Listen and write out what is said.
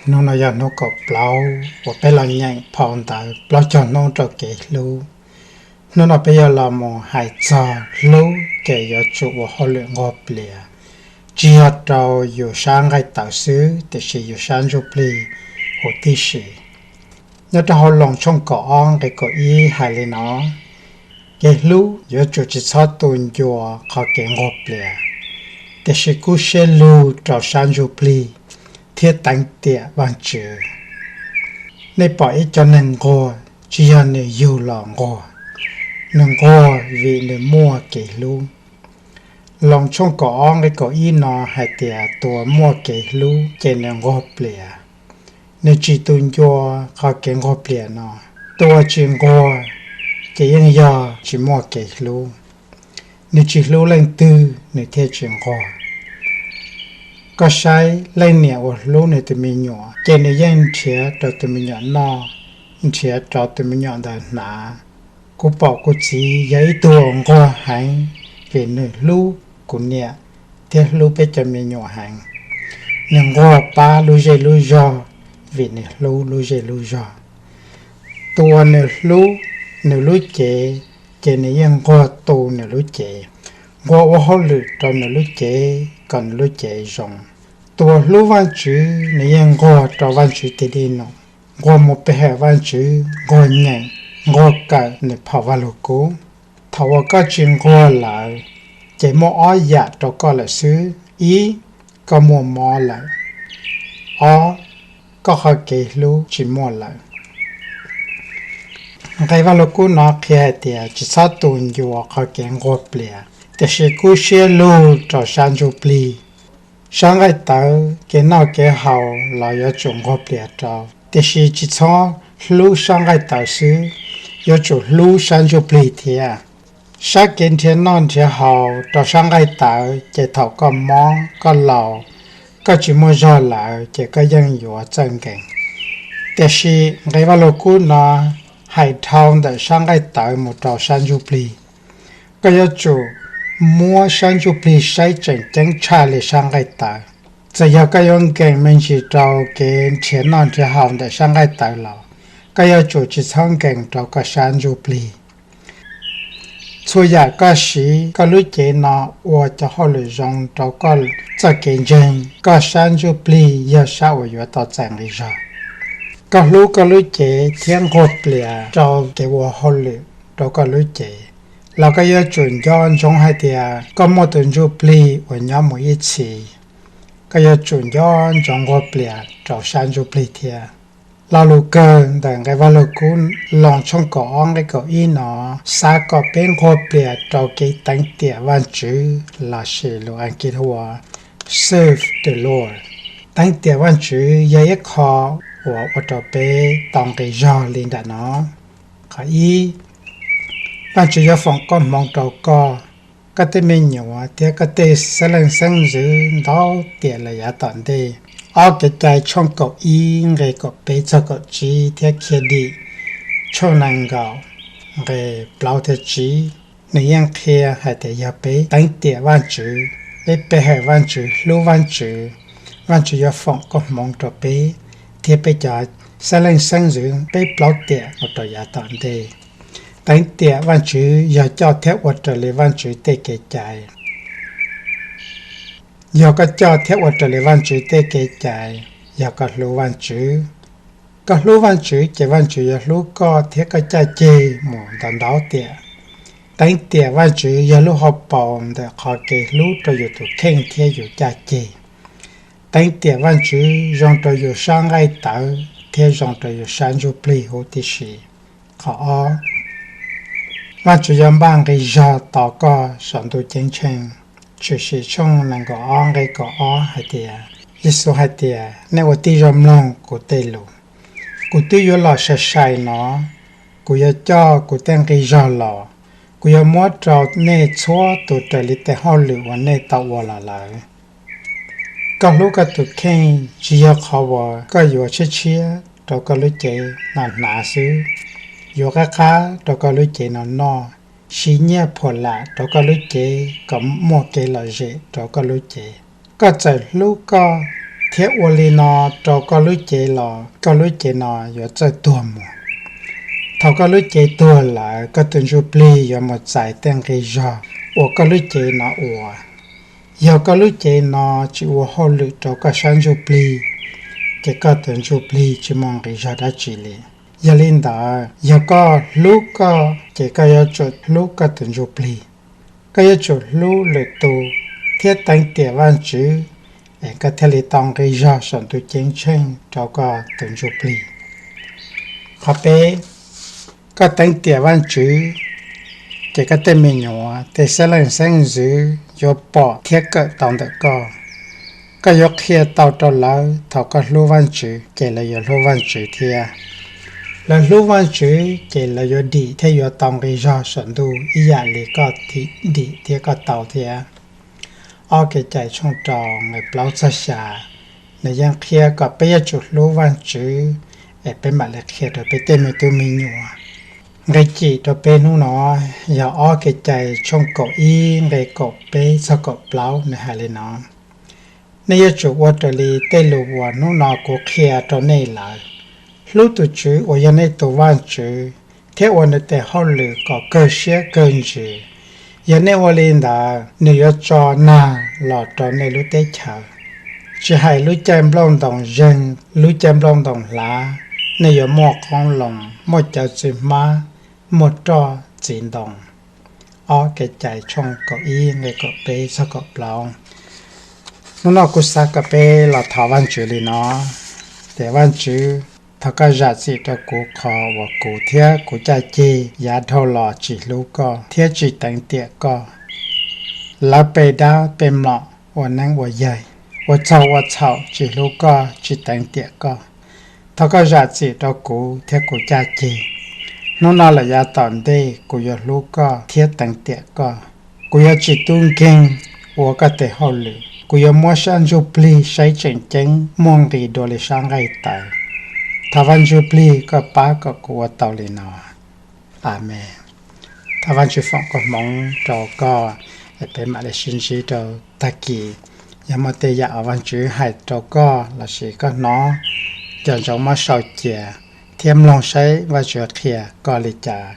Hnub no yog hnub kaum plaub uas peb los nyeem phau ntawv Plaub Caug Hnub rau Kev Hlub. Hnub no peb yuav los mus hais txog hlub ces yuav tsum ua hauj lwm nquag plias, tsis yog rau yus sab nqaij tawv xwb, tiam sis yus sab ntsuj plig huv tib si. Nyob rau hauv Loos tshooj kaum ob nqe kaum ib hais li no: Kev hlub yuav tsum tsis txhob tu ncua qhov kev nquag plias, tiam sis kub siab lug rau sab ntsuj plig thiab teev tiam Vajtswv. Nej pom ib co neeg nquag, tsis yog nws yug los nquag, nws nquag vim nws muaj kev hlub. Loos tshooj kaum ob nqe kaum ib no hais tias tus uas muaj kev hlub ces nws nquag plias, nws tsis tu ncua qhov kev nquag plias no. Tus uas tsis nquag ces yeej yog tsis muaj kev hlub, nws tsis hlub leej twg nws thiaj tsis nquag. Koj saib, leej niam uas hlub nws tus me nyuam ces nws yeej nrhiav rau tus me nyuam noj, nrhiav rau tus me nyuam ntawd hnav. Kuv pom kuv txiv yog ib tug uas nquag heev, vim nws hlub kuv niam thiab hlub peb cov me nyuam heev. Nws nquag pab lub zej lub zog, vim nws hlub lub zej lub zog. Tus uas nws hlub nws lub cev ces nws yeej nquag tu nws lub cev, nquag ua hauj lwm rau nws lub cev kom nws lub cev zoo. Tus uas hlub Vajtswv nws yeej nquag rau Vajtswv tig dej num, nquag mus pe hawm Vajtswv, nquag nyeem, nquag kawm nws phau Vajluskub. Thaum uas koj tsis nquag lawm, ces muaj ob yam rau koj lawm xwb: ib, koj muaj mob lawm; ob, koj qhov kev hlub tsis muaj lawm. Nqe Vajluskub no qhia hais tias tsis txhob tu ncua qhov kev nquag plias, tiam sis kub siab lug rau sab ntsuj plig. Sab nqaij tawv, kev noj kev haus los yuav tsum nquag plias rau, tiam sis tsis txhob hlub sab nqaij tawv xwb, yuav tsum hlub sab ntsuj plig thiab. Sab kev nrhiav noj nrhiav haus rau sab nqaij tawv ces thaum koj mob koj laus, koj tsis muaj zog lawm ces koj yeej yuav txawj nkees. Tiam sis nqe Vajluskub no hais dhau ntawm sab nqaij tawv mus rau sab ntsuj plig. Koj yuav tsum muab sab ntsuj plig saib tseem ceeb tshaj li sab nqaij tawv. Txawm yog koj yuav nkees me ntsis rau kev nrhiav noj nrhiav haus ntawm sab nqaij tawv los, koj yuav tsum tsis txhob nkees rau koj sab ntsuj plig. Txhua yam koj siv koj lub cev no ua cov hauj lwm zoo rau koj txoj kev ntseeg, koj sab ntsuj plig yog sab uas yuav tau txais nqi zog. Koj hlub koj lub cev thiab nquag plias rau kev ua hauj lwm rau koj lub cev, los koj yuav tsum nco ntsoov hais tias koj muaj tus ntsuj plig uas nyob mus ib txhis. Koj yuav tsum nco ntsoov nquag plias rau sab ntsuj plig thiab. Lo lus kawg ntawm nqe Vajluskub Loos tshooj kaum ob nqe kaum ib no xav kom peb nquag plias rau kev teev tiam Vajtswv lossis lus Askiv hu ua serve the Lord. Teev tiam Vajtswv yog ib qho uas ua rau peb tau nqi zog li nram no. Qhov ib, Vajtswv yuav foom koob hmoov rau koj, koj tej me nyuam thiab koj tej xeeb leej xeeb ntxwv ntau tiam lawm yav tom ntej. Ob Kev cai tshooj kaum ib nqe kaum peb txog kaum tsib thiab Khiavdim tshooj nees nkaum nqe plaub thiab tsib, nws yeej qhia hais tias yog peb teev tiam Vajtswv, peb pe hawm Vajtswv, hlub Vajtswv, Vajtswv yuav foom koob hmoov rau peb thiab peb cov xeeb leej xeeb ntxwv peb plaub tiam mus rau yav tom ntej. Teev tiam Vajtswv yog coj thiab ua raws li Vajtswv tej kev cai. Yog koj coj thiab ua raws li Vajtswv tej kev cai, yog koj hlub Vajtswv. Koj hlub Vajtswv ces Vajtswv yuav hlub koj thiab koj caj ceg mus ntau ntau tiam. Teev tiam Vajtswv yog lub hauv paus ntawm qhov kev hlub rau yus tus kheej thiab yus caj ceg. Teev tiam Vajtswv zoo rau yus sab nqaij tawv thiab zoo rau yus sab ntsuj plig huv tib si. Qhov ob, Vajtswv yuav npaj nqi zog tos koj saum ntuj ceeb tsheej. Tshwm sim tshooj nees nkaum ob nqe kaum ob hais tias, Yexus hais tias, nej ua tib zoo mloog kuv tej lus. Kuv twb yuav los sai sai no, kuv yuav coj kuv tej nqi zog los. Kuv yuav muab rau nej txhua tus raws li tej hauj lwm uas nej tau ua los lawm. Koj hlub koj tus kheej tsis yog qhov uas koj yuav tshiab tshiab rau koj lub cev no hnav xwb, yuav qab qab rau koj lub cev no noj, siv nyiaj phuam lam rau koj lub cev kom muaj kev lom zem rau koj lub cev. Koj txawm hlub koj thiab ua li no rau koj lub cev los koj lub cev no yuav txawj tuag mus. Thaum koj lub cev tuag lawm, koj tus ntsuj plig yuav mus txais tej nqi zog uas koj lub cev no ua. Yog koj lub cev no tsis ua hauj lwm rau koj sab ntsuj plig, ces koj tus ntsuj plig tsis muaj nqi zog dab tsi li. Yog li ntawd, yog koj hlub koj, ces koj yuav tsum hlub koj tus ntsuj plig. Koj yuav tsum hlub lwm tus thiab teev tiam Vajtswv, es koj thiaj li tau nqi zog saum ntuj ceeb tsheej rau koj tus ntsuj plig. Qhov peb, koj teev tiam Vajtswv, ces koj tej me nyuam, tej xeeb leej xeeb ntxwv yuav pom thiab kawm tau ntawm koj. Koj yuav qhia tau rau lawv thaum koj hlub Vajtswv, ces lawv yuav hlub Vajtswv thiab. Lawv hlub Vajtswv, ces lawv yuav dim thiab yuav tau nqi zog saum ntuj ib yam li koj dim thiab koj tau thiab. Ob Kev cai tshooj rau nqe plaub txog xya, nws yeej qhia kom peb yuav tsum hlub Vajtswv, es peb mam li qhia rau peb tej me tub me nyuam. Nqe cim rau peb hnub no yog ob Kev cai tshooj kaum ib nqe kaum peb txog kaum plaub, nws hais li no: Nej yuav tsum ua raws li tej lus uas hnub no kuv qhia rau nej lawm. Hlub tus Tswv uas yog nej tus Vajtswv, thiab ua nws tes hauj lwm kom kawg siab kawg ntsws. Yog nej ua li ntawd, nws yuav tso nag los rau nej lub teb chaws, tsis hais lub caij nplooj ntoos zeeg, lub caij nplooj ntoos hlav. Nej yuav muaj qoob loo, muaj cawv txiv hmab, muaj roj txiv ntoo. Ob Kev cai tshooj kaum ib nqe kaum peb txog kaum plaub. Hnub no kuv xav kom peb los thov Vajtswv li no: Ces Vajtswv, thov koj zam txim rau kuv qhov uas kuv thiab kuv caj ceg yav dhau los tsis hlub koj thiab tsis teev tiam koj. Lawv pe dab pe mlom, ua neeb ua yaig, ua txaug ua txhaum, tsis hlub koj tsis teev tiam koj. Thov koj zam txim rau kuv thiab kuv caj ceg. Hnub no lawm yav tom ntej kuv yuav hlub koj thiab teev tiam koj. Kuv yuav tsis tub nkeeg ua koj tes hauj lwm. Kuv yuav muab sab ntsuj plig saib tseem ceeb muaj nqis dua li sab nqaij tawv. Thov Vaj Ntsuj Plig koj pab kom kuv ua tau li no. Amees. Thov Vaj Ntsuj foom koob hmoov rau koj, peb mam li sib ntsib rau tag kis. Yog muaj tej yam uas Vaj Ntsuj hais rau koj lossis koj hnov, nco ntsoov muab sau cia thiab mloog saib Vaj Ntsuj qhia koj li cas.